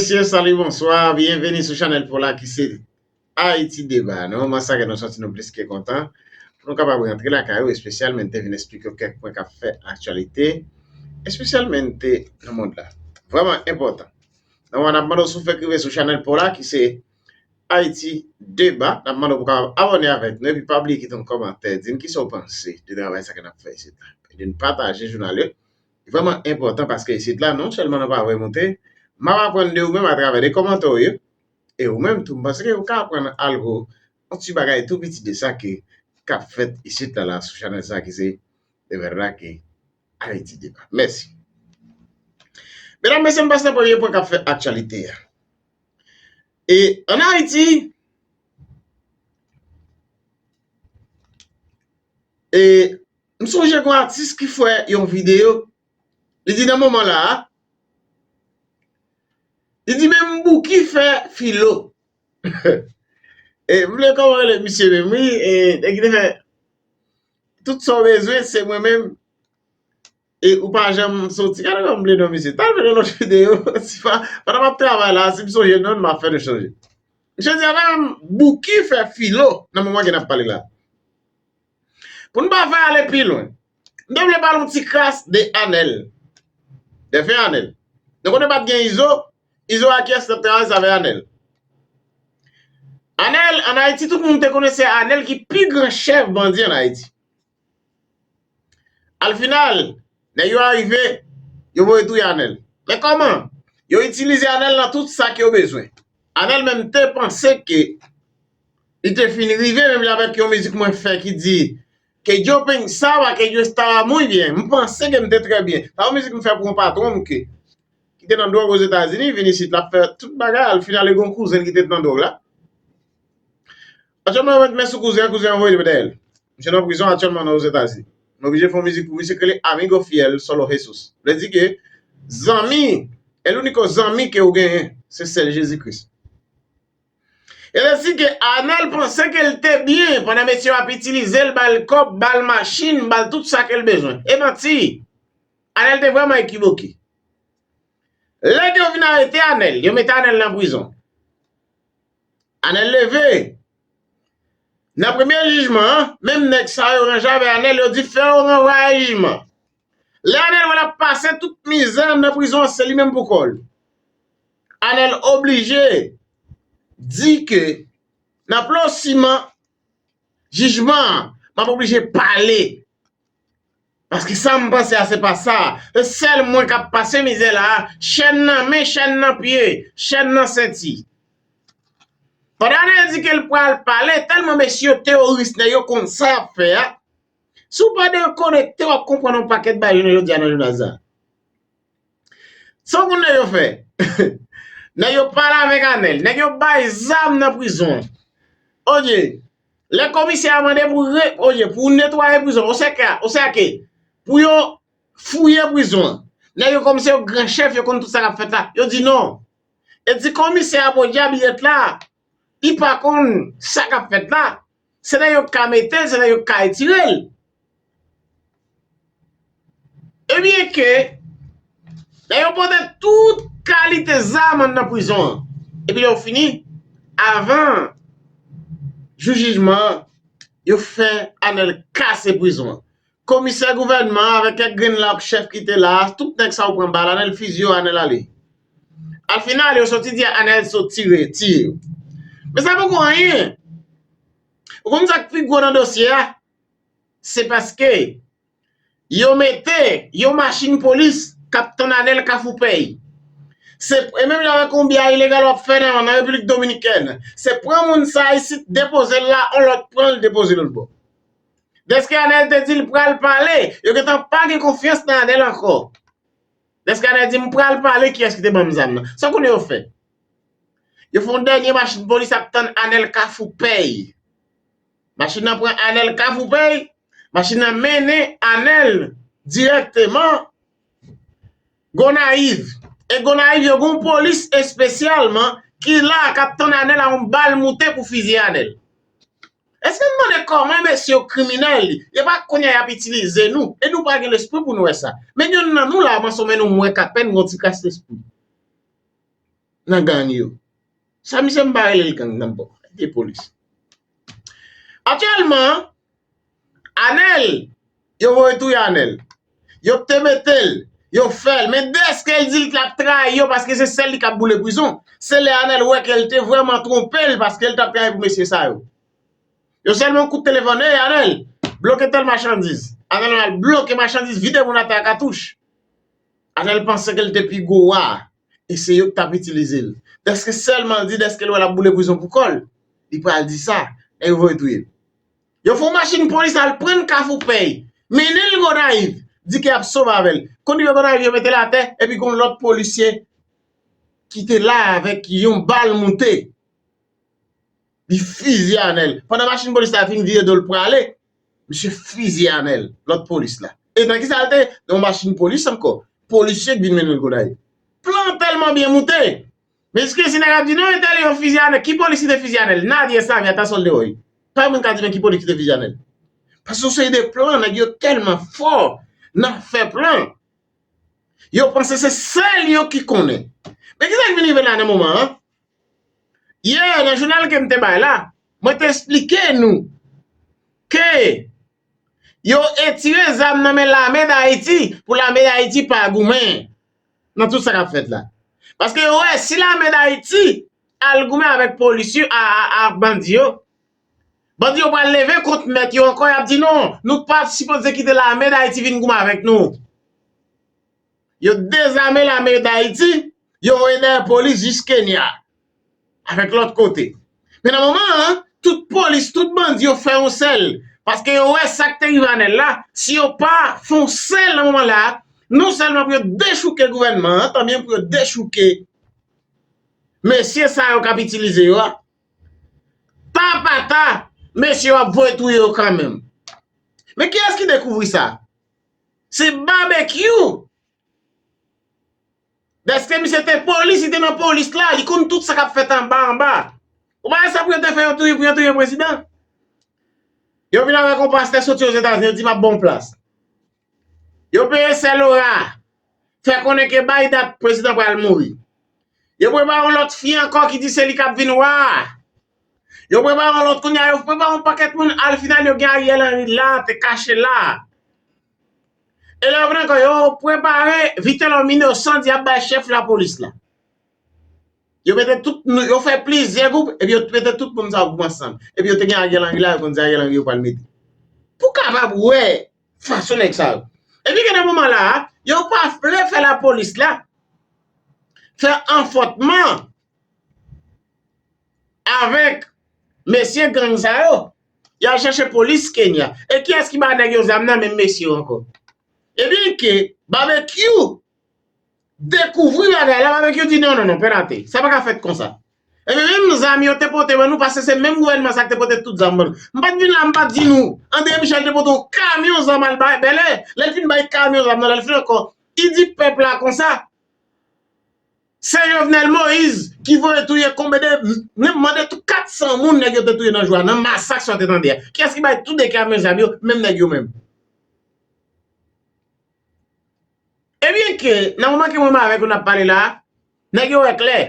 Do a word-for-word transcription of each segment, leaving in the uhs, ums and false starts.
Mesye, salut, bonsoir, byenveni sou chanèl pa w la ki se Haïti Débat. Nan moman sa ke nou santi nou plis ke kontan pou nou kapab rantre lakay ou, espesyalman te vin eksplike w kèk pwen k ap fè aktyalite, espesyalman te nan mond la. Vrèman enpòtan. Nan moman n ap mande w si w fèk rive sou chanèl pa w la ki se Haïti Débat. N ap mande w pou kapab abòne avèk nou epi pa bliye kite yon kòmantè, di n kisa w panse de travay sa ke n ap fè isit la. Epi n pataje jounal yo. Li vrèman enpòtan paske isit la, non sèlman nou pa vle monte, m ap aprann de ou menm atravè de kòmantè w yo. E ou menm tou, m panse ke ou ka aprann algo yon ti bagay tou piti de sa ke k ap fèt isit la, la sou chanèl sa ki se De Verdad que Haïti Débat. Mèsi. Medam, mesye, m pase nan premye pwen k ap fè aktyalite a. E ann Ayiti, e m sonje gen yon atis ki fè yon videyo, li di nan moman la a, li di menm Bouki fè filo. E m vle kòman rele misye menm, wi, e nèg ki te fè tout sa w bezwen, se mwen menm. E ou pa janm soti. Gade kòman m bliye non misye. T al fè yon lòt videyo. Si pa, pandan m ap travay la, si m sonje non l, m ap fè nou sonje. Misye di, atò menm Bouki fè filo nan moman ke n ap pale la. Pou n pa fè ale pi lwen, m te vle pale yon ti kras de Anèl. Defen Anèl. Nou konnen pa t gen Izo, Izo a kiyès t ap travay, se avè Anèl. Anèl, ann Ayiti, tout moun te konnen se Anèl ki pi gran chèf bandi ann Ayiti. Al final, nèg yo arive, yo voye touye Anèl. Men kòman? Yo itilize Anèl nan tout sa ke yo bezwen. Anèl menm te panse ke li te fin rive, menm jan avèk yon mizik mwen fè ki di, Que Dios pensaba que yo estaba muy bien. M panse ke m te trè byen. Sa yon mizik m fè pou yon patwon m ke, ki te nan dwòg Ozetazini, vin isit, l ap fè tout bagay, al final, li gen yon kouzen l ki te nan dwòg la. Aktyèlman, yo met men sou kouzen an, kouzen an voye dèyè l. Misye nan prizon aktyèlman nan Ozetazini. M oblije fè yon mizik pou misye k rele Amigo Fiel, Solo Jesus. Vle di ke zanmi, el único zanmi ke ou genyen, se sèl Jezi Kris. E li di ke Anèl panse ke l te byen pandan mesye yo ap itilize l, ba l kòb, ba l machin, ba l tout sa ke l bezwen. E manti! Anèl te vrèman ekivoke. Lè ke yo vin arete Anèl, yo mete Anèl nan prizon. Anèl leve. Nan premye jijman an, menm nèg sa yo ranje avè Anèl, yo di fè yo ranvwaye jijman. Lè Anèl wè l ap pase tout mizè anndan prizon an, se li menm pou kò l. Anèl oblije di ke nan plo siman jijman an, m ap oblije pale. Paske sa m panse a, se pa sa. Se sèl mwen k ap pase mizè la a, chèn nan men, chèn nan pye, chèn nan senti. Pandan Anèl di ke l pral pale, tèlman mesye yo teyoris, nèg yo konn sa y ap fè a. Si w pa dekonekte, w ap konprann yon pakèt bagay jounen jodi a nan jounal sa. Sa w konn nèg yo fè? Nèg yo pale avèk Anèl. Nèg yo bay zam nan prizon an. Oje, lè komisè a mande pou re, oje, pou netwaye prizon, osèke, osèke, pou yo fouye prizon an. Nèg yo kòm se yo gran chèf, yo konn tout sa k ap fèt la. Yo di non. E di komisè a podyab li ret la, li pa konn sa k ap fèt la. Se nèg yo k ka mete l, se nèg yo k ka retire l. Ebyen ke, nèg yo pote tout kalite zam anndan prizon an. Epi lè yo fini, avan jou jijman an, yo fè Anèl kase prizon an. Komisè gouvènman an avèk kèk grenn la chèf ki te la a, tout nèg sa yo pran bal, Anèl fizye yo, Anèl ale. Al final, yo soti di Anèl sot tire, tiye yo. Men sa poko anyen. Ou konn sa k pi gwo nan dosye a? Se paske yo mete yon machin polis k ap tann Anèl Kafou Pèy. Se, e menm jan avèk yon biyay ilegal w ap fè nan, nan Repiblik Dominikèn, se pran moun sa a isit, depoze l la, yon lòt pran l, depoze l lòt bò. Dèske Anèl te di l pral pale, yo gentan pa gen konfyans nan Anèl ankò. Dèske Anèl di, "M pral pale, kiyès ki te ban m zam nan?" Sa w konnen yo fè? Yo fè yon dènye machin polis ap tann Anèl Kafou Pèy. Machin nan pran Anèl Kafou Pèy, machin nan mennen Anèl dirèkteman Gonayiv. E Gonayiv, yo gen yon polis espesyalman ki la, k ap tann Anèl a yon bal moute pou fizye Anèl. Èske n mande kòman mesye yo kriminèl? E pa kounye a y ap itilize nou. E nou pa gen lespri pou nou wè sa. Men youn nan nou la, m ansanm nou, m wè k apèn gen yon ti kras lespri. nan gang yo. Sa misye m pa rele l gang nan, bon, de polis. Aktyèlman, Anèl, yo voye touye Anèl. Yo te mete l, yo fè l. Men dèske l di l t ap trayi yo paske se sèl li k ap boule prizon. Se lè Anèl wè ke l te vrèman twonpe l paske l t ap travay pou mesye sa yo. Yo sèlman kout telefòn, "Ey, Anèl, bloke tèl machandiz." Anèl al bloke machandiz, vide moun atè a katouch. Anèl panse ke l te pi gwo wa, e se yo k t ap itilize l. Dèske sèlman l di, dèske l wè l ap boule prizon pou kò l, li pral di sa, nèg yo voye touye l. Yo fè yon machin polis al pran l Kafou Pèy, mennen l Gonayiv, di ke y ap sove avè l. Kon rive Gonayiv, yo mete l atè, epi gon lòt polisye ki te la avèk yon bal moute. Li fizye Anèl. Pandan machin polis la fin vire do l prale, misye fizye Anèl, lòt polis la. E nan ki sa l te? Nan yon machin polis ankò. Polisye k vin mennen l Gonayiv. Plan tèlman byen moute. Men jiskaprezan nèg ap di, "Non, entèl yo fizye Anèl." Ki polis ki te fizye Anèl? Nadie savait, ata sa l te wè. Pa moun ka di men ki polis ki te fizye Anèl. Paske yon seri de plan, nèg yo tèlman fò nan fè plan. Yo panse se sèl yo ki konnen. Men ki sa k vin rive la nan moman an? Yè, nan jounal ke m te bay la, mwen te eksplike nou ke yo etire zam nan men Lame Dayiti pou Lame Dayiti pa goumen nan tout sa k ap fèt la. Paske yo wè si Lame Dayiti al goumen avèk polis yo, a, a, a bandi yo, bandi yo pral leve kont mèt yo ankò, y ap di, "Non, nou pa sipoze kite Lame Dayiti vin goumen avèk nou." Yo dezame Lame Dayiti, yo voye dèyè polis jis Kenya, avèk lòt kote. Men nan moman an, tout polis, tout bandi yo fè yon sèl, paske yo wè sa k te rive Anèl la, si yo pa fè yon sèl nan moman la, non sèlman pou yo dechouke gouvènman an, tanbyen pou yo dechouke mesye sa yo k ap itilize yo a. Ta pa ta, mesye yo ap voye touye yo kanmenm. Men kiyès ki dekouvri sa? Se Babekyou. Dèske misye te polis, li te nan polis la, li konn tout sa k ap fèt anba, anba. Ou pa wè sa pou yo te fè yo touye, pou yo touye prezidan? Yo vin avèk yon pastè soti Ozetazini, yo di, "M ap ba w yon plas." Yo peye sè Laura, fè konnen ke bay dat prezidan pral mouri. Yo prepare yon lòt fi ankò ki di se li k ap vin wa. Yo prepare yon lòt, kounye a yo prepare yon pakèt moun, al final yo gen Ariel Henry la, te kache la. E lè yo vin ankò, yo prepare Vitelhomme Innocent di ap bay chèf lapolis la. Yo mete tout, yo fè plizyè gwoup, epi yo mete tout moun sa yo gwoup ansanm. Epi yo te gen Ariel Henry la, yo konn se Ariel Henry yo pral mete. Pou kapab wè fason nèg sa yo. Epi gen nan moman la a, yo pa vle fè lapolis la fè afwontman avèk mesye gang sa yo. Y al chèche polis Kenya. E kiyès ki ba nèg yo zam nan? Menm mesye yo ankò. Ebyen ke Babekyou dekouvri bagay la, Babekyou di, "Non, non, non, pa rate. Sa pa ka fèt konsa." Ebyen, menm zam yo te pote ban nou, paske se menm gouvènman sa ki te pote tout zam ban nou. M pa t vin la, m pa t di nou. André Michel te pote yon kamyon zam al bay Bèlè. Lè l fin bay kamyon zam nan, lè l fin ankò, li di pèp la konsa, se Jovenel Moïse ki voye touye konbyen de, m mande tout kat san moun nèg yo te touye nan jou a, nan masak sa w te tande a. Kiyès ki bay tout de kamyon zam yo? Menm nèg yo menm. Ebyen ke, nan moman ke mwen menm avèk ou n ap pale la, nèg yo wè klè.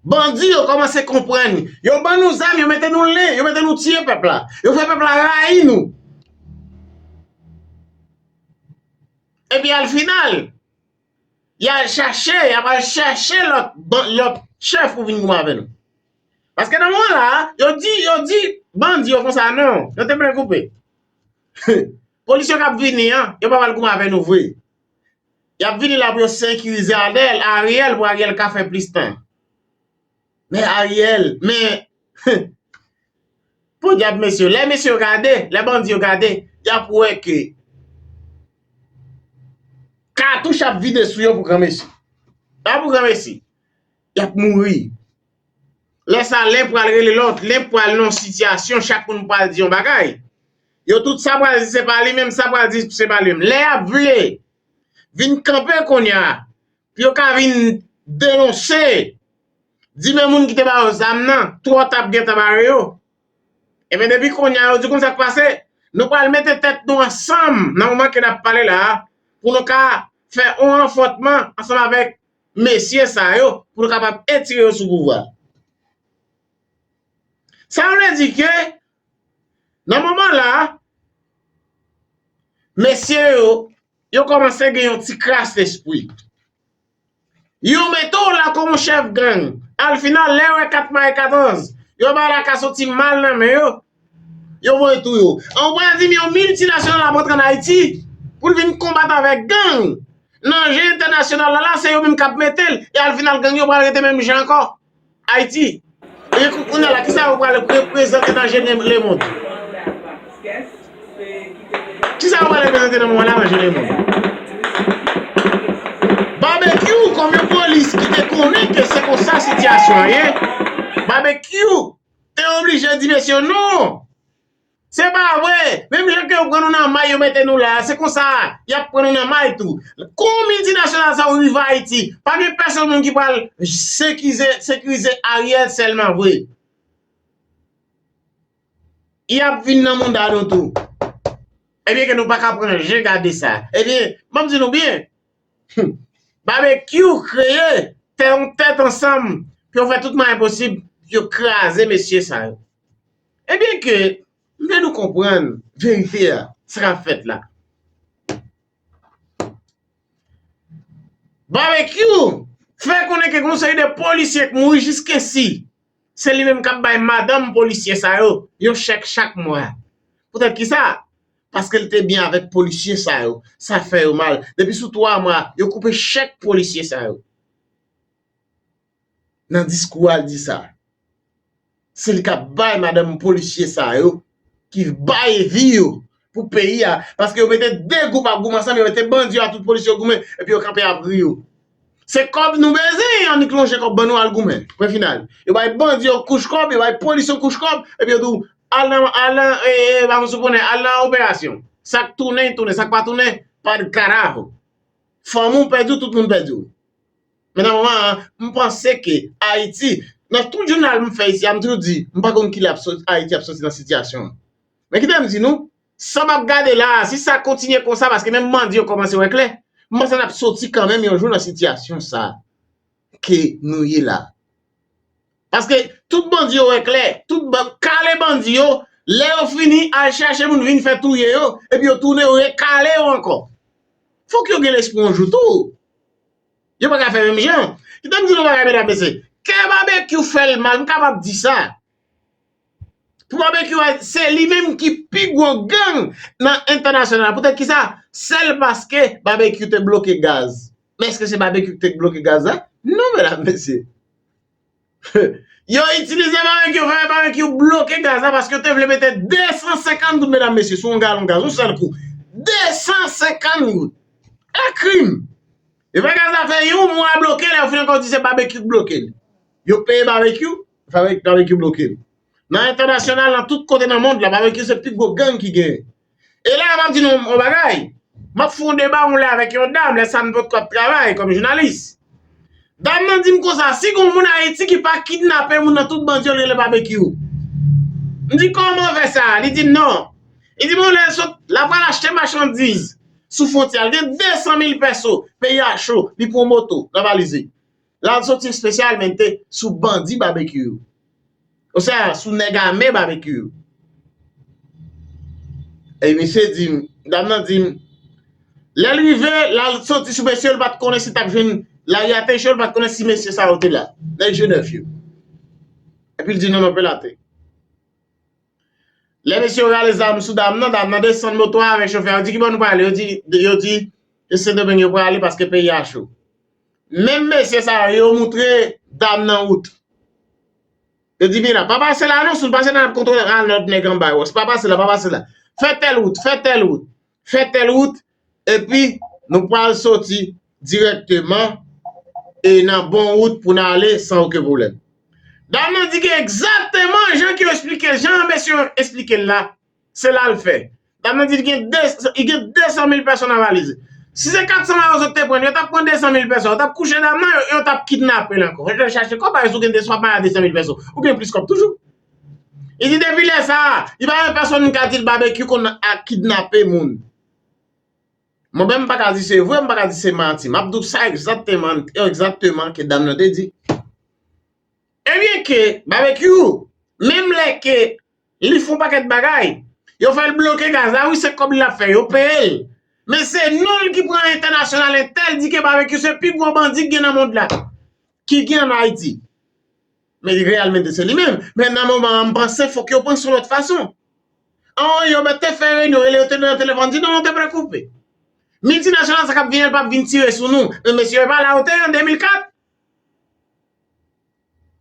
Bandi yo kòmanse konprann. Yo ban nou zam, yo mete nou len, yo mete nou tiye pèp la. Yo fè pèp la rayi nou. Epi al final, y al chache, y ap al chache lòt, ban- lòt chèf pou vin goumen avè nou. Paske nan moman la, yo di, yo di bandi yo konsa non, yo te vle koupe. Polis yo k ap vini an, yo pa pral goumen avè nou vre. Y ap vini la pou yo sekirize Ariel, Ariel pou Ariel ka fè plis tan. Men Ariel, men, podyab mesye, lè mesye yo gade, lè bandi yo gade, y ap wè ke katouch ap vide sou yo pou granmesi. Pa pou granmesi. Y ap mouri. Lè sa, len pral rele lòt, len pral nan yon sitiyasyon, chak moun pral di yon bagay. Yo tout sa pral di se pa li menm, sa pral di se pa li menm. Lè y ap vle vin kanpe kounye a, pou yo ka vin denonse, di men moun ki te ba yo zam nan, twò ta ap gentan bare yo. Ebyen, depi kounye a, yo di konn sa k pase, nou pral mete tèt nou ansanm nan moman ke n ap pale la a, pou nou ka fè yon afwontman ansanm avèk mesye sa yo pou nou kapab etire yo sou pouvwa. Sa vle di ke nan moman la, mesye yo, yo kòmanse gen yon ti kras lespri. Yo mete w la kòm yon chèf gang. Al final, lè yo wè kat may katòz, yo wè bagay la ka soti mal nan men yo, yo voye touye w. An, ou pral di m yon miltinasyonal ap rantre ann Ayiti pou l vin konbat avèk gang. Nan je entènasyonal la, la, se yo menm k ap mete l. E al final, gang yo pral rete menm jan ankò. Ayiti. E kou-, kounye a la, kisa yo pral reprezante nan je lemonn? Kisa yo pral reprezante nan moman la nan je lemonn? Babekyou, kòm yon polis ki te konnen ke se konsa sitiyasyon an ye, Babekyou te oblije di mesye yo non. Se pa vre! Menm jan ke yo pran nou nan may, yo mete nou la, se konsa y ap pran nou nan may tou. Kou miltinasyonal sa yo rive Ayiti, pa gen pèsonn moun ki pral sekirize, sekirize Ariel sèlman vre. Y ap vin nan mounda nou tou. Ebyen ke nou pa ka pran je gade sa. Ebyen, ban m di nou byen, Babekyou kreye fè yon tèt ansanm pou yo fè tout mwayen posib pou yo kraze mesye sa yo. Ebyen ke, m vle nou konprann verite a, sa k ap fèt la. Babekyou fè konnen ke gon seri de polisye k mouri jiskensi se li menm k ap bay madanm polisye sa yo yon chèk chak mwa. Poutèt kisa? Paske l te byen avèk polisye sa yo. Sa fè yo mal. Depi sou twa mwa, yo koupe chèk polisye sa yo. Nan diskou a, l di sa. Se li k ap bay madanm polisye sa yo, ki bay vi yo pou peyi a. Paske yo mete de gwoup ap goumen ansanm, yo mete bandi yo ak tout polisye yo goumen, epi yo kanpe ap ri yo. Se kòb nou bezwen, annik lonje kòb ban nou al goumen. Pwen final. Yo bay bandi yon kouch kòb, yo bay polis yon kouch kòb, epi yo di w, al nan, al nan, e, e, pa m sou konnen, al nan operasyon. Sa k tounen, tounen. Sa k pa tounen, pa de karajo. Fanmi w pèdi w, tout moun pèdi w. Men nan moman an, m panse ke Ayiti, nan tout jounal m fè isi a, m toujou di, m pa konn kilè ap sot-, Ayiti ap soti nan sitiyasyon an. Men kite m di nou, sa m ap gade la a, si sa kontinye konsa, paske menm bandi yo kòmanse wè klè, m panse n ap soti kanmenm yon jou nan sitiyasyon sa a ke nou ye la. Paske tout bandi yo wè klè, tout ba-, kale bandi yo, lè yo fini, al chache moun vin fè touye yo, epi yo tounen, yo rekale yo ankò. Fòk yo gen lespri yon jou tou. Yo pa ka fè menm jan. Kite m di nou bagay, medam, mesye. Kè Babekyou fè l mal, m kapab di sa. Pou Babekyou a, se li menm ki pi gwo gang nan entènasyonal la. Poutèt kisa? Sèl paske Babekyou te bloke gaz. Men èske se Babekyou ki te bloke gaz la? Non, medam, mesye. Yo itilize Babekyou, fè Babekyou bloke gaz la paske yo te vle mete de san senkant goud, medam, mesye, sou yon galon gaz, yon sèl kou. De san senkant goud. E krim! E fè gaz la fè yon mwa bloke, lè yo fin ankò di se Babekyou k bloke l. Yo peye Babekyou, fè Babekyou bloke l. Nan entènasyonal, nan tout kote nan mond la, Babekyou se pi gwo gang ki genyen. E la, m ap di nou yon bagay. M ap fè yon deba yon lè avèk yon dam, lè sa m potko ap travay kòm jounalis. Dam nan di m konsa, si gon moun Ayiti ki pa kidnape moun nan tout bandi yo, l rele Babekyou. M di, kòman w fè sa? Li di m non. Li di m yon lè l sot, l ap al achte machandiz sou fwontyè a. L gen de san mil pèso, peyi a cho, li pran moto, l ap al isit. L al soti espesyalmente sou bandi Babekyou yo. Oswa sou nèg ame Babekyou yo. E misye di m, dam nan di m, lè l rive, l al soti sou mesye yo, l pa t konnen si l t ap jwenn lari a te cho, l pa t konnen si mesye sa yo te la. Nèg Jenèf yo. Epi l di non, non, pe late. Lè mesye yo rale zam sou dam nan, dam nan desann moto a avèk chofè a, yo di, ki bò nou prale? Yo di, yo di, e Sendomeng yo prale paske peyi a cho. Menm mesye sa yo, yo moutre dam nan wout. Yo di, vin la, pa pase la non, si w pase la, n ap kontwole, al lòt nèg anba yo. Pa pase la, pa pase la. Fè tèl wout, fè tèl wout, fè tèl wout, epi nou pral soti dirèkteman e nan bon wout pou n ale san okenn pwoblèm. Dam nan di gen egzakteman jan ke yo esplike, jan mesye yo esplike l la, se la l fè. Dam nan di li gen de, li gen de san mil pèso nan valiz. Si se kat san mawozo ki te pran l, yo t ap pran de san mil pèso, yo t ap kouche dam nan, yo, yo t ap kidnape l ankò. Yo t ap chache kòb, paske si w gen de san, w ap mare a de san mil pèso. Ou gen plis kòb toujou. Li di depi lè sa a, li pa gen pèsonn ki ka di l Babekyou konn a kidnape moun. Mwen menm m pa ka di se vre, m pa ka di se manti. M ap di w sa egzakteman, egzakteman ke dam nan te di. Ebyen ke Babekyou, menm lè ke li fè yon pakèt bagay, yo fè l bloke gaz la, wi, se kòb li l ap fè, yo peye l. Men se non l ki pran entènasyonal, entèl di ke Babekyou se pi gwo bandi ki gen nan mond la, ki gen ann Ayiti. Men reyèlman se li menm. Men nan moman an, m panse fòk yo pran sou lòt fason. An, yo mèt te fè reyinyon, rele yo te nan telefòn, di non, non, te prekoupe. Miltinasyonal sa k ap vini, l p ap vin tire sou nou. Men mesye yo pa la yo te ye an de mil kat.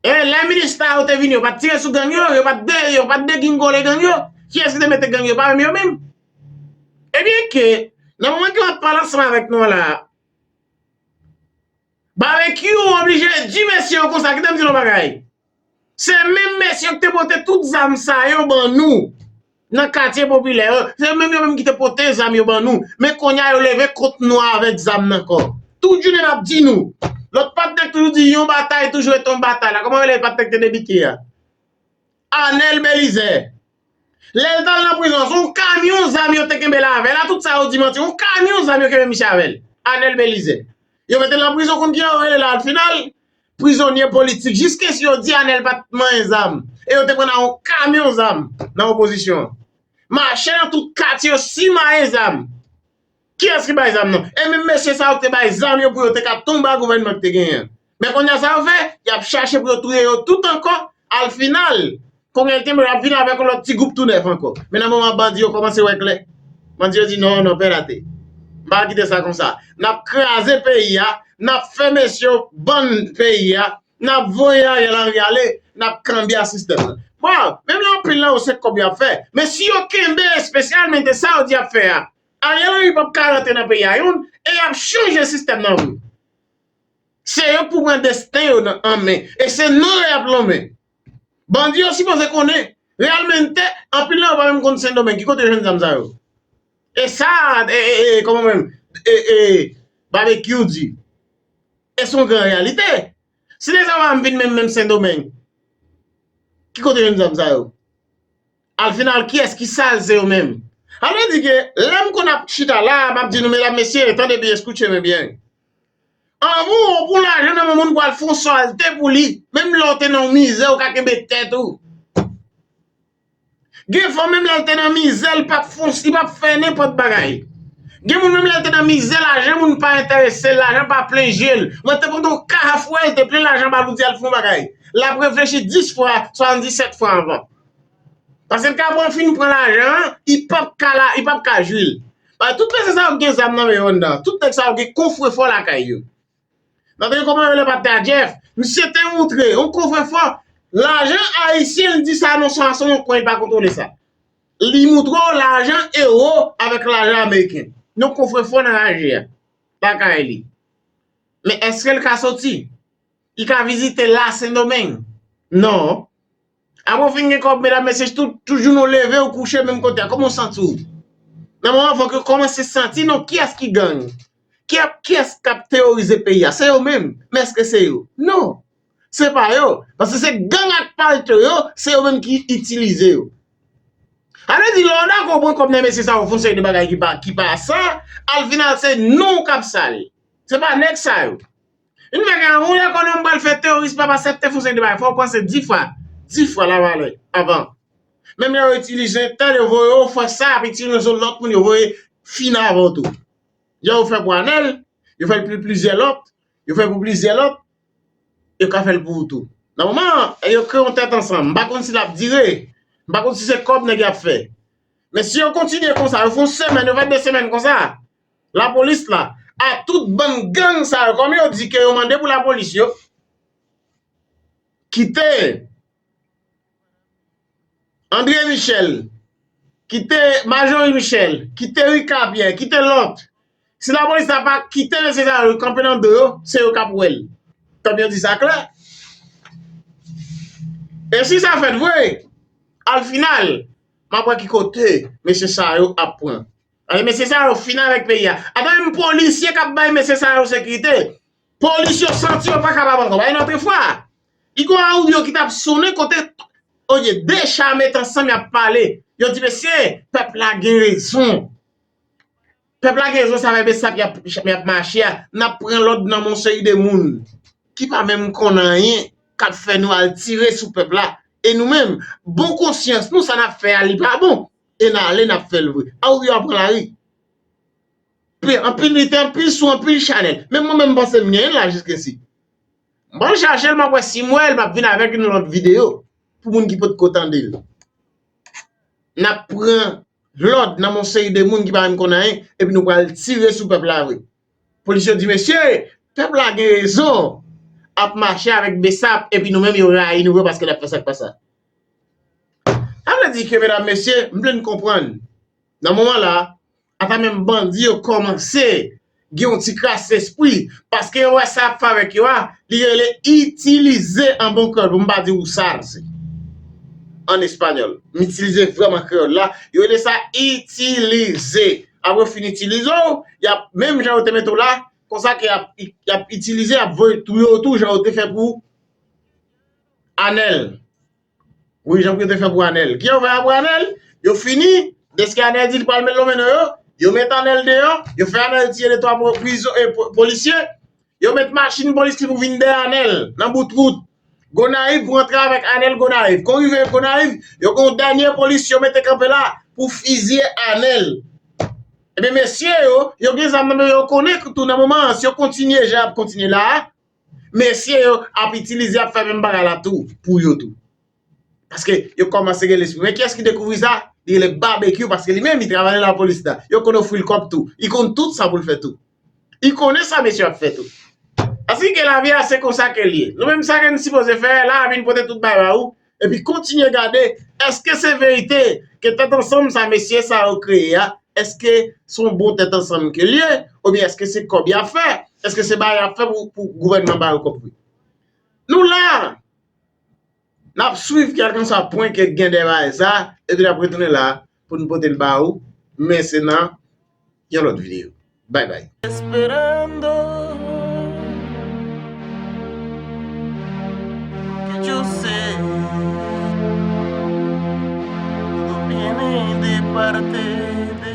E lè minista yo te vini, yo pa t tire sou gang yo, yo pa t de, yo pa t degingole gang yo. Kiyès ki te mete gang yo? Pa menm yo menm. Ebyen ke, nan moman ke m ap pale ansanm avèk nou an la, Babekyou oblije di mesye yo konsa, kite m di nou yon bagay. Se menm mesye yo ki te pote tout zam sa yo ban nou nan katye popilè yo. Se menm yo menm ki te pote zam yo ban nou. Men kounye a yo leve kont nou avèk zam nan ankò. Tout jounen n ap di nou. Lòt patnè k toujou di yon batay toujou rete yon batay la. Kòman yo rele patnè k te debite a? Anèl Belizè. Lè l t al nan prizon, se yon kamyon zam yo te kenbe l avè l. A tout sa yo di manti, yon kamyon zam yo kenbe misye avè l. Anèl Belizè. Yo mete l nan prizon, konn kijan yo rele l al final? Prizonye politik. Jiskesi yo di Anèl pa t manyen zam. E yo te pran nan yon kamyon zam nan opozisyon an. Mache nan tout katye yo simaye zam. Kiyès ki bay zam nan? E menm mesye sa yo ki te bay zam yo pou yo te ka tonbe a gouvènman ki te genyen an. Men kounye a sa yo fè, y ap chache pou yo touye yo tout ankò. Al final, kounye a l te mwen ap vin avèk yon lòt ti gwoup tou nèf ankò. Men nan moman bandi yo kòmanse wè klè. Bandi yo di non, non, pè late. M pa kite sa konsa. N ap kraze peyi a, n ap fè mesye yo bann peyi a, n ap voye Ariel Henry ale, n ap kanbya sistèm nan. Bon, menm lè anpil nan yo se kòb y ap fè. Men si yo kenbe espesyalman sa yo di y ap fè a, Ariel Henry p ap ka rantre nan peyi a youn, e y ap chanje sistèm nan vre. Se yo k pou pran desten yo nan an men. E se non yo y ap lonmen. Bandi yo sipoze konnen, reyèlman, anpil nan yo pa menm konn Sendomeng. Ki kote yo jwenn zam sa yo? E sa, e, e, e, kòman menm? E, e, Babekyou di. E se yon gran reyalite. Si nèg sa yo pa vin menm, menm Sendomeng, ki kote yo jwenn zam sa yo? Al final, kiyès ki sa l se yo menm? Sa vle di ke lè m konn ap chita la, m ap di nou, medam, mesye, tande byen, eskuche mwen byen. Anvan w pran lajan nan men moun pou al fè yon swalte pou li, menm lè w te nan yon mizè, ou ka kenbe tèt ou. Gen fanm menm lè l te nan mizè, li p ap fè, li p ap fè nenpòt bagay. Gen moun menm lè l te nan mizè, lajan moun pa enterese l, lajan pa plen je l. Mwen te konn yon ka ap wè l te plen lajan ba l pou di al fè yon bagay. L ap reflechi dis fwa, swasanndisèt fwa anvan. Paske l ka pran fin pran lajan an, li p ap ka la, li p ap ka jwi l. Paske tout mesye sa yo gen zam nan men yo anndan. Tout nèg sa yo gen kofrefò lakay yo. Nan te gen kòman yo rele patnè a Jeff. Misye te moutre yon kofrefò. Lajan ayisyen, l di sa non, sa se yon kwen, li pa kontwole sa. Li moutre w lajan ewo avèk lajan ameriken. Yon kofrefò nan raje a. Lakay li. Men èske l ka soti? Li ka vizite la Sendomeng? Non. Apre w fin gen kòb, medam, mesye, tout, tout jounen w leve, w kouche menm kote a. Kòman w santi w? Nan moman, fòk yo kòmanse santi, non, kiyès ki gang? Kiyès, kiyès k ap teworize peyi a? Se yo menm. Men èske se yo? Non. Se pa yo. Paske se gang ak palto yo, se yo menm ki itilize yo. Sa vle di, lè w dakò pran kòb nan mesye sa yo, fè yon seri de bagay ki pa, ki pa san, al final, se non w k ap sal. Se pa nèg sa yo. Vin fè gen yon lekòl, yon bal fè teworis, pa, pa aksepte fè yon seri de bagay. Fò w panse dis fwa, dis fwa lavalè avan. Menm lè yo itilize tèl, yo voye yo fè sa, ap itilize yon lòt moun, yo voye fin avè w tou. Jan yo fè pou Anèl, yo fè l pou plizyè lòt, yo fè pou plizyè lòt, yo ka fè l pou ou tou. Nan moman an, yo kreye yon tèt ansanm. M pa konn si l ap dire, m pa konn si se kòb nèg y ap fè. Men si yo kontinye konsa, yo fè yon semèn, yo fè de semèn konsa, lapolis la, a tout bann gang sa yo, kòm yo di ke yo mande pou lapolis yo kite André Michel, kite Marjorie Michel, kite Ricard Pierre, kite lòt. Si lapolis la pa kite mesye sa yo kanpe nan do yo, se yo k ap wè l. Tanpri, yo di sa klè. E si sa fèt vre, al final, m ap wè ki kote mesye sa yo ap pran. Ay, mesye sa yo fin avèk peyi a. Ata menm polisye k ap bay mesye sa yo sekirite. Polis yo santi yo pa kapab ankò. Bay lòt fwa, li gon awoubyo ki t ap sonnen kote, olye de cha met ansanm, y ap pale. Yo di, mesye, pèp la gen rezon. Pèp la gen rezon, sa fè Besap y ap, y ap mache a. N ap pran lòd nan men yon seri de moun ki pa menm konn anyen, k ap fè nou al tire sou pèp la. E nou menm, bon konsyans nou, sa n ap fè a, li pa bon. E n ale, n ap fè l vre. A ou yo ap pran lari. Pe-, anpil lite, anpil sou, anpil chanèl. Menm mwen menm, m panse m genyen l la jiskesi. M pral chache l, m ap wè si m wè l, m ap vin avèk yon lòt videyo pou moun ki potko tande l. N ap pran lòd nan men yon seri de moun ki pa menm konn anyen, epi nou pral tire sou pèp la vre. Polis yo di, mesye, pèp la gen rezon ap mache avèk Besap, epi nou menm yo rayi nou vre paske n ap fè sa k pa sa. Sa vle di ke, medam, mesye, m vle n konprann. Nan moman la, ata menm bandi yo kòmanse gen yon ti kras lespri, paske yo wè sa ap fè avèk yo a, li rele itilize an bon kreyòl, pou m pa di usarse an espanyòl. M itilize vrèman kreyòl la, yo rele sa itilize. Apre yo fin itilize w, y ap, menm jan yo te mete w la, konsa ke y ap, y ap itilize, y ap voye touye w tou, jan yo te fè pou Anèl. Wi, jan pou yo te fè pou Anèl. Kijan yo fè pou Anèl? Yo fini, deske Anèl di li pral met lonmen nan yo, yo met Anèl deyò, yo fè Anèl tiye de twa po-, prizon, e, po-, polisye, yo met machin polis li pou vin dèyè Anèl, nan bout wout. Gonayiv, pou rantre avèk Anèl Gonayiv. Kon rive Gonayiv, yo gen yon dènye polis yo mete kanpe la pou fizye Anèl. Ebyen, mesye yo, yo gen zam nan men yo, yo konnen tou nan moman an, si yo kontinye jan y ap kontinye la a, mesye yo ap itilize, ap fè menm bagay la tou, pou yo tou. Paske yo kòmanse gen lespri. Men kiyès ki dekouvri sa? Li rele Babekyou, paske li menm, li travay nan lapolis la. Yo konn ofri l kòb tou. Li konn tout sa pou l fè tou. Li konnen sa mesye ap fè tou. Paske lavi a, se konsa ke l ye. Nou menm, sa ke n sipoze fè, la a vin pote tout bagay ba ou, epi kontinye gade, èske se verite ke tèt ansanm sa mesye sa yo kreye a, èske se yon bon tèt ansanm ke l ye, oubyen èske se kòb y ap fè, èske se bagay y ap fè pou, pou gouvènman ba yo kòb vre? Nou la, n ap swiv kèlkanswa pwen ke gen dèyè bagay sa, epi n ap retounen la pou n pote l ba ou, men se nan yon lòt videyo. Bye bye. Esperando que yo sé todo viene de parte de ti.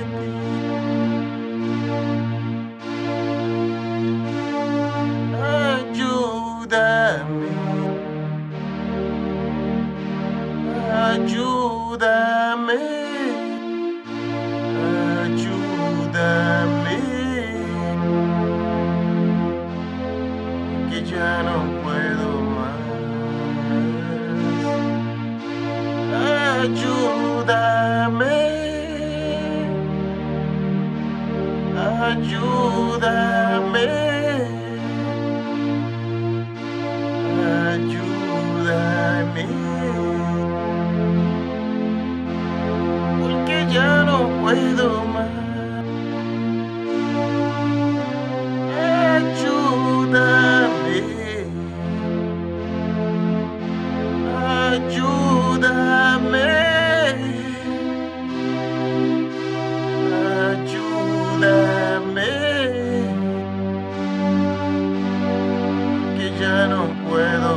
Ayúdame, ayúdame, ayúdame, que ya no puedo más. Ayúdame, ayúdame, ayúdame, porque ya no puedo más. Ayúdame. Ayúdame, ayúdame, que ya no puedo